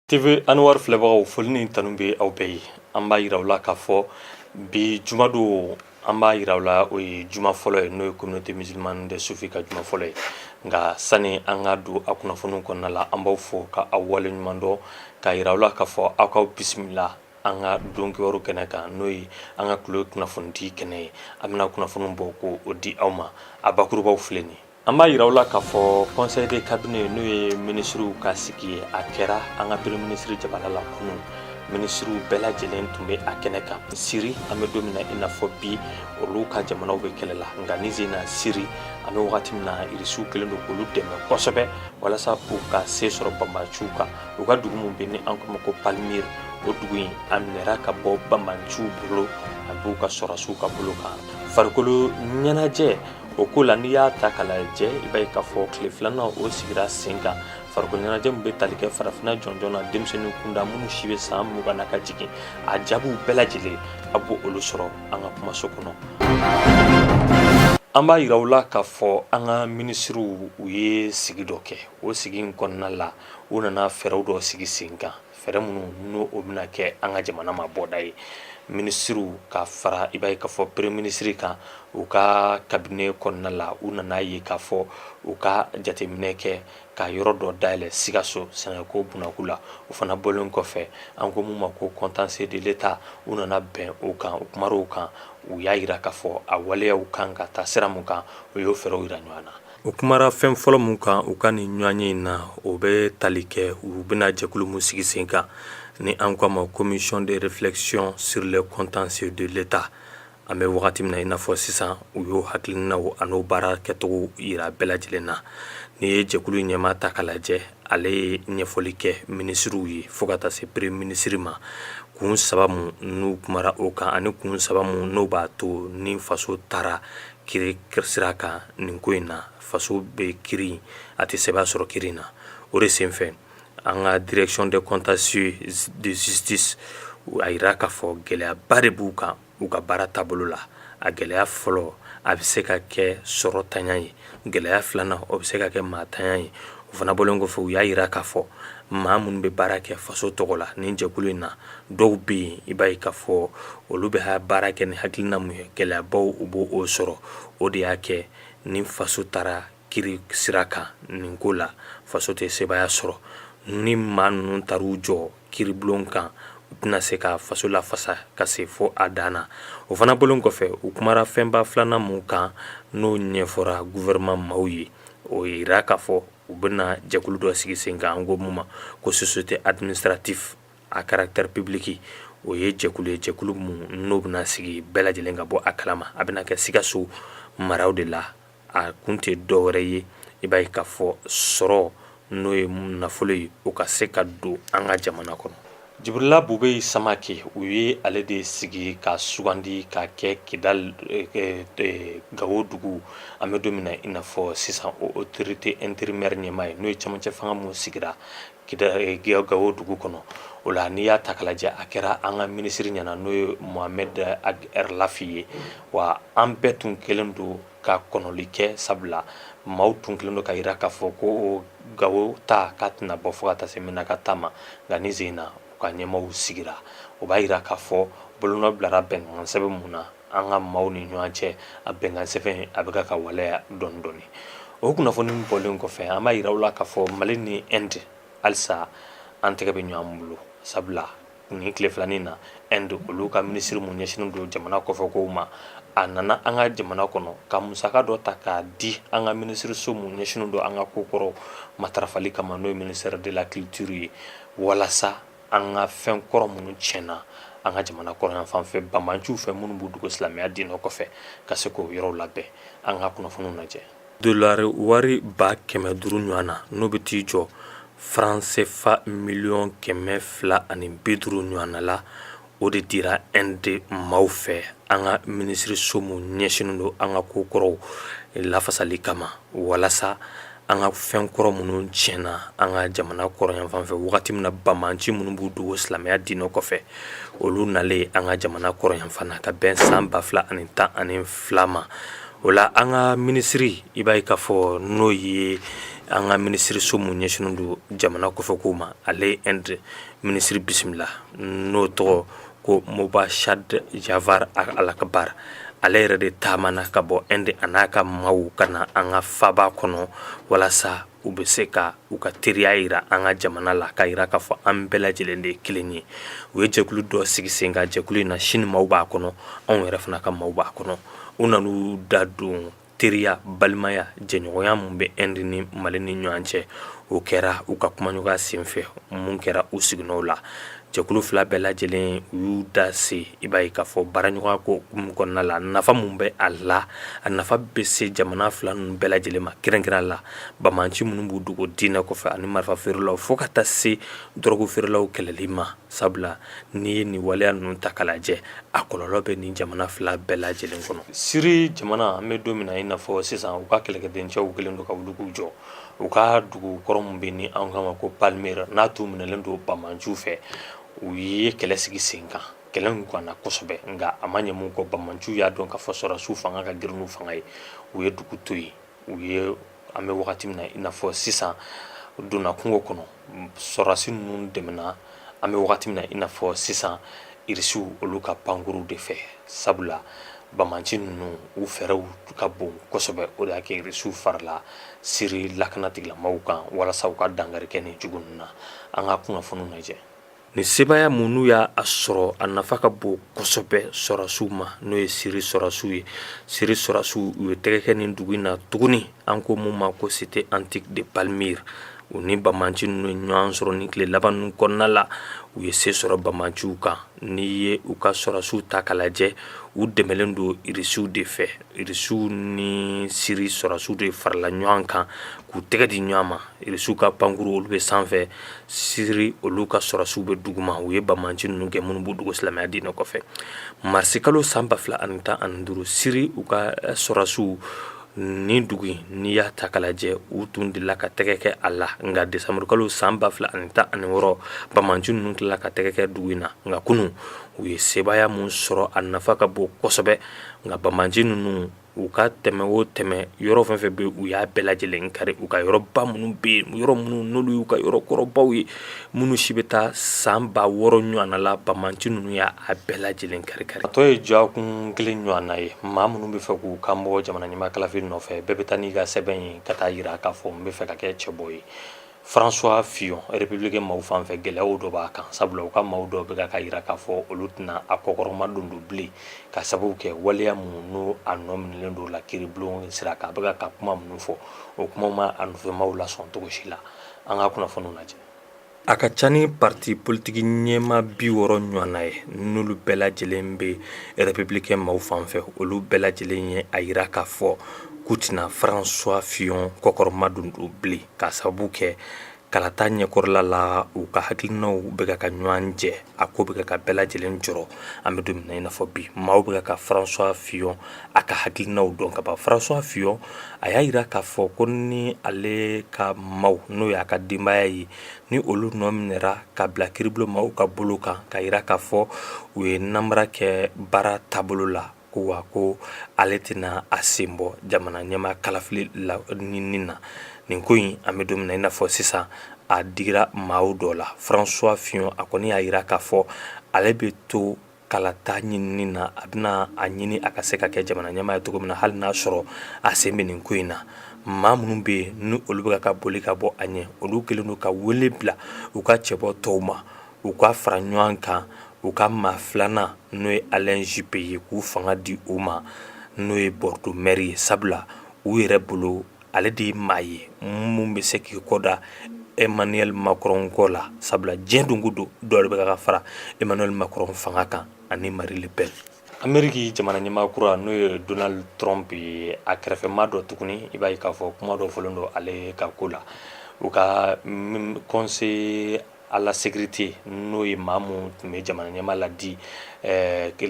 TV Anwar filɛbagaw, foli ni tanu bɛ aw bɛɛ ye. An b'a yira aw la k'a fɔ bi jumadon, an b'a yira aw la, o ye juma fɔlɔ ye, n'o ye communauté musulmane des soufis ka juma fɔlɔ ye. Nka sani an ka don a kunnafoniw kɔnɔna la, an b'aw fo ka aw wale ɲuman dɔn, k'a yira aw la k'a fɔ aw k'aw bisimila an ka don kibaru kɛnɛ kan, n'o ye an ka kulo kunnafonidi kɛnɛ ye. An bɛna kunnafoniw bɔ k'o di aw ma. A bakurubaw filɛ nin. An b'a yira aw la k'a fɔ conseil de cabinet, n'o ye minisiriw ka sigi ye, a kɛra an ka premier ministre jabala la kunun. Minisiriw bɛɛ lajɛlen tun bɛ a kɛnɛ kan. Siri, an bɛ don min na i n'a fɔ bi, olu ka jamanaw bɛ kɛlɛ la. Nka ni sen na Siri, an bɛ wagati min na, Irisiw kɛlen don k'olu dɛmɛ kosɛbɛ walasa k'u ka se sɔrɔ banbaanciw kan. U ka dugu min bɛ ni an ko ma ko Palmyre, o dugu in a minɛra ka bɔ banbaanciw bolo, a b'u ka sɔrɔdasiw ka bolo kan. Farikolo ɲɛnajɛ o ko la, n'i y'a ta k'a lajɛ, i b'a ye k'a fɔ tile filanan o sigira sen kan. Farikolo ɲɛnajɛ min bɛ tali kɛ farafinna jɔnjɔn na denmisɛnnin kunda minnu si bɛ san 20 na ka jigin, a jaabiw bɛɛ lajɛlen, a b'o olu sɔrɔ an ka kumaso kɔnɔ. An b'a yira aw la k'a fɔ an ka minisiriw, u ye sigi dɔ kɛ. O sigi in kɔnɔna la, u nana fɛɛrɛw dɔ sigi sen kan, fɛɛrɛ minnu n'o o bɛna kɛ an ka jamana ma bɔda ye. Minisiriw ka fara, i b'a ye k'a fɔ premier ministre kan, u ka cabinet kɔnɔna la, u nana ye k'a fɔ u ka jateminɛ kɛ ka yɔrɔ dɔ dayɛlɛ Sikaso sɛnɛko bunakun la. O fana bɔlen kɔfɛ, an ko mun ma ko contentieux de l'État, u nana bɛn o kan, u kumara o kan. U y'a yira k'a fɔ a waleyaw kan ka taa sira mun kan, u y'o fɛɛrɛw yira ɲɔgɔn na. U kumara fɛn fɔlɔ mun kan u ka nin ɲɔgɔnye in na, o bɛ tali kɛ u bɛna jɛkulu mun sigi sen kan, ni an ko a ma commission de réflexion sur le contentieux de l'État. An bɛ wagati min na i n'a fɔ sisan, u y'o hakilinaw an'o baara kɛcogo yira bɛɛ lajɛlen na. N'i ye jɛkulu ɲɛmaa ta k'a lajɛ, ale ye ɲɛfɔli kɛ minisiriw ye fo ka taa se premier ministre ma, kun saba mun n'u kumara o kan, ani kun saba mun n'o b'a to ni faso taara kiri sira kan nin ko in na, faso bɛ kiri, a tɛ sɛbɛn sɔrɔ kiri in na. O de senfɛ, an ka direction de contentieux de justice, a yira k'a fɔ gɛlɛyaba de b'u kan u ka baara taabolo la. A gɛlɛya fɔlɔ, a bɛ se ka kɛ sɔrɔ tanya ye. Gɛlɛya filanan, o bɛ se ka kɛ maa tanya ye. O fana bɔlen kɔfɛ, u y'a yira k'a fɔ maa minnu bɛ baara kɛ faso tɔgɔ la nin jɛkulu in na, dɔw bɛ yen, i b'a ye k'a fɔ olu bɛ baara kɛ ni hakilina mun ye, gɛlɛyabaw u b'o o sɔrɔ. O de y'a kɛ ni faso taara kiri sira kan nin ko la, faso tɛ sebaaya sɔrɔ. Ni maa ninnu taar'u jɔ kiribulon kan, u tɛna se ka faso lafasa ka se fo a dan na. O fana bɔlen kɔfɛ, u kumara fɛnba filanan mun kan, n'o ɲɛfɔra gouvernement maaw ye, o yira k'a fɔ u bɛna jɛkulu dɔ sigi sen kan, an ko mun ma ko société administrative à caractère public. O ye jɛkulu ye, jɛkulu mun n'o bɛna sigi, bɛɛ lajɛlen ka bɔ a kalama. A bɛna kɛ Sikaso maraw de la. A kun tɛ dɔwɛrɛ ye, i b'a ye k'a fɔ sɔrɔ, n'o ye nafolo ye, o ka se ka don an ka jamana kɔnɔ. Jibrila Bubɛyi Samake, u ye ale de sigi ka sugandi ka kɛ Kidal, Gawo dugu, an bɛ don min na i n'a fɔ sisan, o autorité intérimaire ɲɛmaa ye, n'o ye cɛmancɛ fanga mun sigira Gawo dugu kɔnɔ. O la, n'i y'a ta k'a lajɛ, a kɛra an ka minisiri ɲɛna, n'o ye Mohamed Ag Erlafi ye. Wa an bɛɛ tun kɛlen don ka kɔnɔli kɛ, sabula maaw tun kɛlen don ka yira k'a fɔ ko Gawo ta k'a tɛna bɔ fo ka taa se Menaka ta ma. Nka ni sen na u ka ɲɛmaaw sigira, o b'a yira k'a fɔ bolonɔ bilara bɛnkan sɛbɛn mun na an ka maaw ni ɲɔgɔn cɛ, a bɛnkan sɛbɛn a bɛ ka waleya dɔɔni dɔɔni. O kunnafoni bɔlen kɔfɛ, an b'a yira aw la k'a fɔ Mali ni Inde, halisa an tɛgɛ bɛ ɲɔgɔn bolo, sabula nin tile filanin na, Inde olu ka minisiri mun ɲɛsinnen don jamana kɔfɛ kow ma, a nana an ka jamana kɔnɔ ka musaka dɔ ta k'a di an ka minisiriso mun ɲɛsinnen don an ka ko kɔrɔ matarafali kama, n'o ye ministère de la culture ye, walasa an ka fɛn kɔrɔ minnu tiɲɛna an ka jamana kɔrɔ yan fan fɛ banbaanciw fɛ, minnu b'u dogo silamɛya diinɛ kɔfɛ, ka se k'o yɔrɔw labɛn. An ka kunnafoniw lajɛ. Dolari wari 500,000 ɲɔgɔn na, n'o bɛ t'i jɔ franc CFA 250,000,000 ɲɔgɔn la, o de dira Inde maaw fɛ an ka minisiriso mun ɲɛsinnen don an ka ko kɔrɔw lafasali kama, walasa an ka fɛn kɔrɔ minnu tiɲɛna an ka jamana kɔrɔ yan fan fɛ, wagati min na banbaanci minnu b'u dogo silamɛya diinɛ kɔfɛ, olu nalen an ka jamana kɔrɔ yan fan na ka bɛn san 2012 ma. O la, an ka minisiri, i b'a ye k'a fɔ n'o ye An ka minisiriso mun ɲɛsinnen don jamana kɔfɛ kow ma, ale ye Inde minisiri bisimila, n'o tɔgɔ ko Mohammad Javad Alakbar. Ale yɛrɛ de taamana ka bɔ Inde a n'a ka maaw ka na an ka faba kɔnɔ, walasa u bɛ se ka u ka teriya jira an ka jamana la, ka jira k'a fɔ an bɛɛ lajɛlen de ye kelen ye. U ye jɛkulu dɔ sigi sen kan. Jɛkulu in na, Chine maaw b'a kɔnɔ, anw yɛrɛ fana ka maaw b'a kɔnɔ. U nan'u da don teriya, balimaya, jɛɲɔgɔnya min bɛ Inde ni Mali ni ɲɔgɔn cɛ. O kɛra u ka kumaɲɔgɔnya senfɛ mun kɛra u siginɔw la. Jɛkulu fila bɛɛ lajɛlen, u y'u da se, i b'a ye k'a fɔ baaraɲɔgɔnya ko hukumu kɔnɔna la, nafa mun bɛ a la, a nafa bɛ se jamana fila ninnu bɛɛ lajɛlen ma, kɛrɛnkɛrɛn la banbaanci minnu b'u dogo diinɛ kɔfɛ ani marifa feerelaw, fo ka taa se dɔrɔgu feerelaw kɛlɛli ma. Sabula n'i ye nin waleya ninnu ta k'a lajɛ, a kɔlɔlɔ bɛ nin jamana fila bɛɛ lajɛlen kɔnɔ. Siri jamana, an bɛ don min na i n'a fɔ sisan, u ka kɛlɛkɛdencɛw kɛlen don ka wuli k'u jɔ u ka dugu kɔrɔ min bɛ ni an k'a ma ko Palmyre, n'a tun minɛlen don banbaanciw fɛ. U ye kɛlɛ sigi sen kan. Kɛlɛ in ganna kosɛbɛ, nka a ma ɲɛ mun kɔ, banbaanciw y'a dɔn k'a fɔ sɔrɔdasiw fanga ka girin n'u fanga ye. U ye dugu to yen. U ye, an bɛ wagati min na i n'a fɔ sisan, donna kungo kɔnɔ. Sɔrɔdasi ninnu dɛmɛna, an bɛ wagati min na i n'a fɔ sisan, irisiw olu ka pankurunw de fɛ, sabula banbaanci ninnu u fɛɛrɛw ka bon kosɛbɛ. O de y'a kɛ irisiw farala Siri lakana tigilamaaw kan walasa u ka dankari kɛ nin jugu ninnu na. An ka kunnafoniw lajɛ. Nin sebaaya mun n'u y'a sɔrɔ, a nafa ka bon kosɛbɛ sɔrɔdasiw ma, n'o ye Siri sɔrɔdasiw ye. Siri sɔrɔdasiw, u ye tɛgɛ kɛ nin dugu in na tuguni, an ko mun ma ko cité antique de Palmyre. U ni banbaanci ninnu ye ɲɔgɔn sɔrɔ nin tile laban ninnu kɔnɔna la. U ye se sɔrɔ banbaanciw kan. N'i ye u ka sɔrɔdasiw ta k'a lajɛ, u dɛmɛlen don irisiw de fɛ. Irisiw ni Siri sɔrɔdasiw de farala ɲɔgɔn kan k'u tɛgɛ di ɲɔgɔn ma. Irisiw ka pankuru, olu bɛ sanfɛ, Siri olu ka sɔrɔdasiw bɛ duguma. U ye banbaanci ninnu gɛn minnu b'u dogo silamɛya diinɛ kɔfɛ. Marisikalo san 2015, Siri u ka sɔrɔdasiw nin dugu in, n'i y'a ta k'a lajɛ, u tun delila ka tɛgɛ kɛ a la, nka desanburukalo san 2016, banbaanci ninnu tilala ka tɛgɛ kɛ dugu in na. Nka kunun, u ye sebaaya mun sɔrɔ, a nafa ka bon kosɛbɛ. Nka banbaanci ninnu, u ka tɛmɛ o tɛmɛ yɔrɔ fɛn fɛn bɛ, u y'a bɛɛ lajɛlen kari. U ka yɔrɔba minnu bɛ yen, yɔrɔ minnu n'olu y'u ka yɔrɔ kɔrɔbaw ye, minnu si bɛ taa san 6000 ɲɔgɔnna la, banbaanci ninnu y'a bɛɛ lajɛlen kari kari. A tɔ ye dɔgɔkun kelen ɲɔgɔnna ye, maa minnu bɛ fɛ k'u kan bɔ jamana ɲɛmaa kalafili nɔfɛ, bɛɛ bɛ taa n'i ka sɛbɛn ye ka taa jira k'a fɔ n bɛ fɛ ka kɛ cɛbɔ ye. François Fillon, républicain maaw fan fɛ, gɛlɛyaw dɔ b'a kan, sabula u ka maaw dɔw bɛ ka jira k'a fɔ olu tɛna a kɔkɔrɔma don don bilen, ka sababu kɛ waleya mun n'o a nɔ minɛlen don la kiiribulon sira kan. A bɛ ka kuma minnu fɔ, o kuma ma a nɔfɛmaaw lasɔn cogo si la. An ka kunnafoniw lajɛ. A ka ca ni parti politiki ɲɛmaa 60 ɲɔgɔnna ye, n'olu bɛɛ lajɛlen bɛ républicain maaw fan fɛ. Olu bɛɛ lajɛlen ye a jira k'a fɔ k'u tɛna François Fillon kɔkɔrɔma don don bilen, k'a sababu kɛ kalata ɲɛkɔrɔla la, u ka hakilinaw bɛ ka ɲɔgɔn jɛ. A ko bɛ ka bɛɛ lajɛlen jɔrɔ. An bɛ don min na i n'a fɔ bi, maaw bɛ ka François Fillon a ka hakilinaw dɔn ka ban. François Fillon, a y'a jira k'a fɔ ko ni ale ka maaw, n'o y'a ka denbaya ye, ni olu nɔ minɛra ka bila kiiribulon maaw ka bolo kan, ka jira k'a fɔ u ye namara kɛ baara taabolo la, ko wa ko ale tɛna a sen bɔ jamana ɲɛmaa kalafili la ɲinini na. Nin ko in, an bɛ don min na i n'a fɔ sisan, a digira maaw dɔ la. François Fillon, a kɔni y'a jira k'a fɔ ale bɛ to kalata ɲinini na, a bɛna a ɲini a ka se ka kɛ jamana ɲɛmaa ye cogo min na, hali n'a sɔrɔ a sen bɛ nin ko in na. Maa minnu bɛ yen ni olu bɛ ka boli ka bɔ a ɲɛ, olu kɛlen don ka wele bila u ka cɛbɔ tɔw ma, u ka fara ɲɔgɔn kan, u ka maa filanan, n'o ye Alain Juppé ye, k'u fanga di u ma, n'o ye Bordeaux maire ye, sabula u yɛrɛ bolo, ale de ye maa ye mun bɛ se k'i kɔ da Emmanuel Macron kɔ la, sabula diɲɛ don ko don, dɔ bɛ ka fara Emmanuel Macron fanga kan ani Marine Le Pen. Ameriki jamana ɲɛmaa kura, n'o ye Donald Trump ye, a kɛrɛfɛmaa dɔ tuguni, i b'a ye k'a fɔ kuma dɔ fɔlen don ale ka ko la. U ka conseiller à la sécurité, n'o ye maa mun tun bɛ jamana ɲɛmaa ladi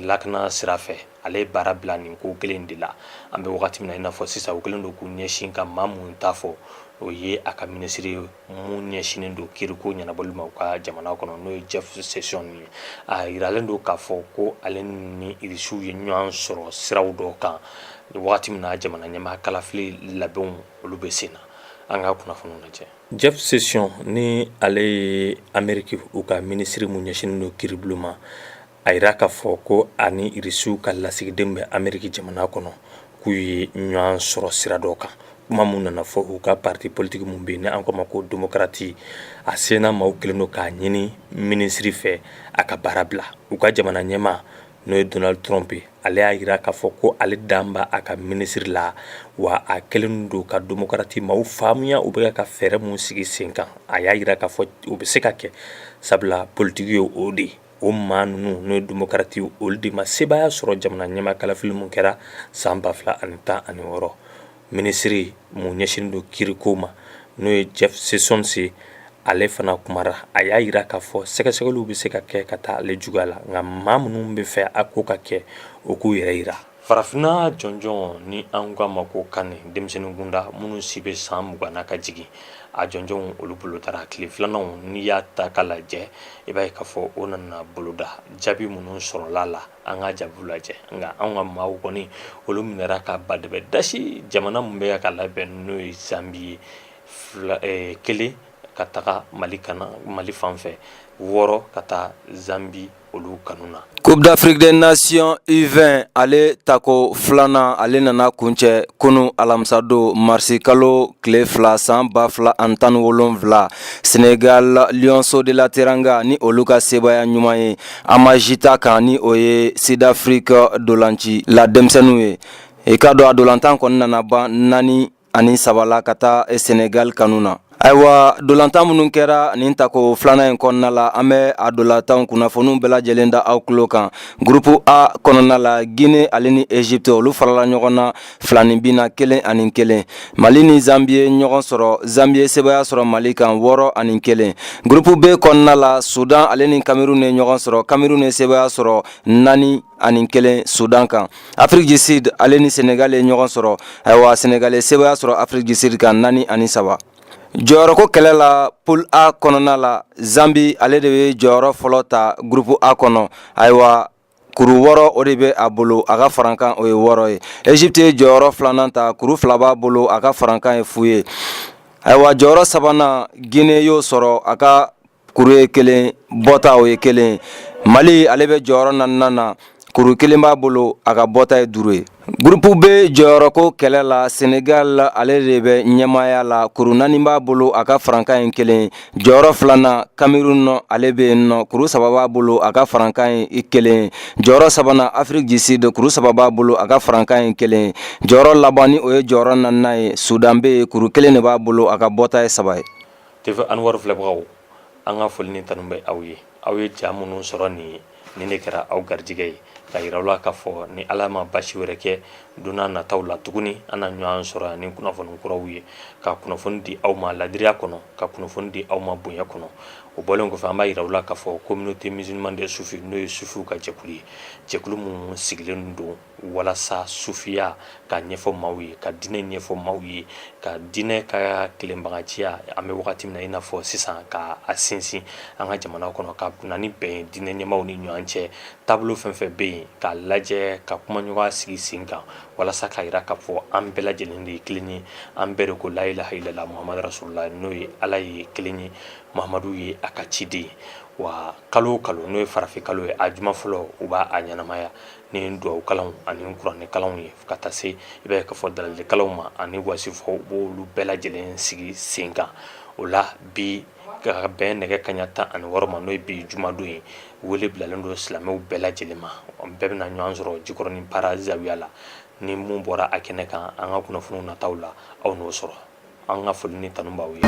lakana sira fɛ, ale ye baara bila nin ko kelen de la. An bɛ wagati min na i n'a fɔ sisan, u kɛlen don k'u ɲɛsin ka maa mun ta fɔ, o ye a ka minisiri mun ɲɛsinnen don kiiriko ɲɛnabɔli ma u ka jamana kɔnɔ, n'o ye Jeff Sessions ye. A yiralen don k'a fɔ ko ale ni irisiw ye ɲɔgɔn sɔrɔ siraw dɔ kan wagati min na jamana ɲɛmaa kalafili labɛnw olu bɛ sen na. An ka kunnafoniw lajɛ. Jeff Sessions ni ale ye Ameriki u ka minisiri mun ɲɛsinnen don kiiribulon ma, a yira k'a fɔ ko ani Irisiw ka lasigiden bɛ Ameriki jamana kɔnɔ, k'u ye ɲɔgɔn sɔrɔ sira dɔ kan. Kuma mun nana fɔ, u ka parti politique mun bɛ yen ni an k'a ma ko démocrate, a Sénat maaw kɛlen don k'a ɲini minisiri fɛ a ka baara bila. U ka jamana ɲɛmaa, n'o ye Donald Trump ye, ale y'a jira k'a fɔ ko ale dan b'a a ka minisiri la, wa a kɛlen don ka démocrate maaw faamuya u bɛ ka fɛɛrɛ mun sigi sen kan. A y'a jira k'a fɔ o bɛ se ka kɛ, sabula politiki ye o de ye. O maa ninnu, n'o ye démocrate, olu de ma sebaaya sɔrɔ jamana ɲɛmaa kalafili mun kɛra san 2016. Minisiri mun ɲɛsinnen don kiiriko ma, n'o ye Jeff Sessions ye, ale fana kumara. A y'a jira k'a fɔ sɛgɛsɛgɛliw bɛ se ka kɛ ka taa ale juguya la, nka maa minnu bɛ fɛ a ko ka kɛ, o k'u yɛrɛ jira. Farafinna jɔnjɔn ni an k'a ma ko CAN, denmisɛnnin kunda minnu si bɛ san 20 na ka jigin, a jɔnjɔnw olu bolodara. Tile filananw, n'i y'a ta ka lajɛ, i b'a ye k'a fɔ o nana boloda. Jaabi minnu sɔrɔla la, an ka jaabiw lajɛ. Nka anw ka maaw kɔni, olu minɛra ka badɛbɛ dasi jamana min bɛ ka labɛn, n'o ye Zanbi ye, 2, 1 ka taga Mali kana Mali fan fɛ, 6 ka taa Zanbi olu kanu na. Coupe d'Afrique des Nations U20, ale tako filanan, ale nana kuncɛ kunu alamisadon, marisi kalo tile 2, san 2017. Sénégal Lionceaux de la Teranga ni olu ka sebaya ɲuman ye Amajita kan, ni o ye Sud-Afrique dolanci la denmisɛnninw ye. I ka dɔn, a dolantan kɔni nana ban 4-3 la ka taa Sénégal kanu na. Ayiwa, dolantan minnu kɛra nin tako filanan in kɔnɔna la, an bɛ a dolantanw kunnafoniw bɛɛ lajɛlen da aw tulo kan. Groupe A kɔnɔna la, Guinée ale ni Égypte, olu farala ɲɔgɔn na fila ni bin na, 1-1. Mali ni Zambie ye ɲɔgɔn sɔrɔ, Zambie ye sebaaya sɔrɔ Mali kan 6-1. Groupe B kɔnɔna la, Soudan ale ni Cameroun ye ɲɔgɔn sɔrɔ, Cameroun ye sebaaya sɔrɔ 4-1 Soudan kan. Afrique du Sud ale ni Sénégal ye ɲɔgɔn sɔrɔ. Ayiwa, Sénégal ye sebaaya sɔrɔ Afrique du Sud kan 4-3. Jɔyɔrɔko kɛlɛ la, poule A kɔnɔna la, Zambie ale de bɛ jɔyɔrɔ fɔlɔ ta groupe A kɔnɔ. Ayiwa, kuru 6, o de bɛ a bolo, a ka farankan o ye 6 ye. Égypte ye jɔyɔrɔ filanan ta, kuru 2 b'a bolo, a ka farankan ye fu ye. Ayiwa, jɔyɔrɔ sabanan, Guinée y'o sɔrɔ, a ka kuru ye 1, bɔta o ye 1. Mali ale bɛ jɔyɔrɔ naaninan na, kuru 1 b'a bolo, a ka bɔta ye 5 ye. Groupe B jɔyɔrɔko kɛlɛ la, Sénégal ale de bɛ ɲɛmaaya la, kuru 4 b'a bolo, a ka farankan ye 1. Jɔyɔrɔ filanan, Cameroun ale bɛ yen nɔ, kuru 3 b'a bolo, a ka farankan ye 1. Jɔyɔrɔ sabanan, Afrique du Sud, kuru 3 b'a bolo, a ka farankan ye 1. Jɔyɔrɔ laban, ni o ye jɔyɔrɔ naaninan ye, Soudan bɛ yen, kuru 1 de b'a bolo, a ka bɔta ye 3 ye. TV Anwar filɛbagaw, an ka foli ni tanu bɛ aw ye. Aw ye ja minnu sɔrɔ nin ye, nin de kɛra aw garijɛgɛ ye, ka yira aw la k'a fɔ ni Ala ma basi wɛrɛ kɛ, don nataw la tuguni, an na ɲɔgɔn sɔrɔ yan ni kunnafoni kuraw ye, ka kunnafoni di aw ma ladiriya kɔnɔ, ka kunnafoni di aw ma bonya kɔnɔ. O bɔlen kɔfɛ, an b'a yira aw la k'a fɔ communauté musulmane des soufis, n'o ye sufiw ka jɛkulu ye, jɛkulu minnu sigilen don walasa sufiya ka ɲɛfɔ maaw ye, ka diinɛ ɲɛfɔ maaw ye, ka diinɛ ka kelenbaganciya, an bɛ wagati min na i n'a fɔ sisan, ka a sinsin an ka jamana kɔnɔ, ka na ni bɛn diinɛ ɲɛmaaw ni ɲɔgɔn cɛ, taabolo fɛn fɛn bɛ yen k'a lajɛ, ka kumaɲɔgɔnya sigi sen kan, walasa k'a jira k'a fɔ an bɛɛ lajɛlen de ye kelen ye, an bɛɛ de ko la ilaha illallah muhammadu rasulullah, n'o ye Ala ye kelen ye, Muhamadu ye a ka ciden ye. Wa kalo o kalo, n'o ye farafin kalo ye, a juma fɔlɔ, u b'a a ɲɛnamaya ni dugawu kalanw ani kuranɛ kalanw ye, ka taa se i b'a ye k'a fɔ dalalikalanw ma ani wasifaw, u b'olu bɛɛ lajɛlen sigi sen kan. O la bi, ka bɛn nɛgɛ kaɲa 16 ma, n'o ye bi jumadon ye, wele bilalen don silamɛw bɛɛ lajɛlen ma. Bɛɛ bɛna ɲɔgɔn sɔrɔ Jikɔrɔni Para zawiya la. Ni mun bɔra a kɛnɛ kan, an ka kunnafoniw nataw la, aw n'o sɔrɔ. An ka foli ni tanu b'aw ye.